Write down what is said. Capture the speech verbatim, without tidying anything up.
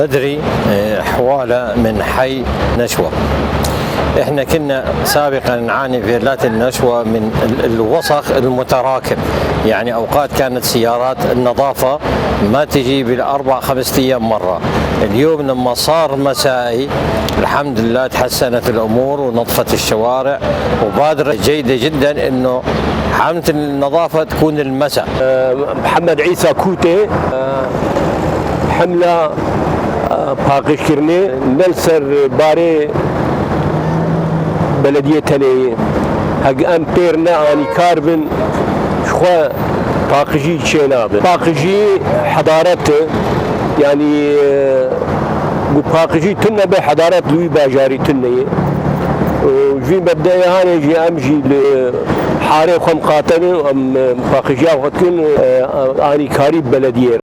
ندري، آه، حوالة من حي نشوة. إحنا كنا سابقًا نعاني في فيلات النشوة من ال-، الوسخ المتراكم، يعني أوقات كانت سيارات النظافة ما تجي بالأربع خمس أيام مرة. اليوم لما صار مسائي، الحمد لله تحسنت الأمور ونظفت الشوارع، وبادرة جيدة جدًا إنه حملة النظافة تكون المساء. محمد عيسى كوتي، حملة paqijkirinê ne li ser barê belediyê tenê ye. Hek em pêr ne anîkar bin, ji xwe paqijî çênabin. Paqijî hedaret e. Yanî, e, ku paqijî tune be, hedaret li wî bajarî tune ye. Û ji vî mebdeyê hanê jî em jî li harê xwe miqate ne û em, e, paqijiya xwe dikin, e, anîkarî belediyê.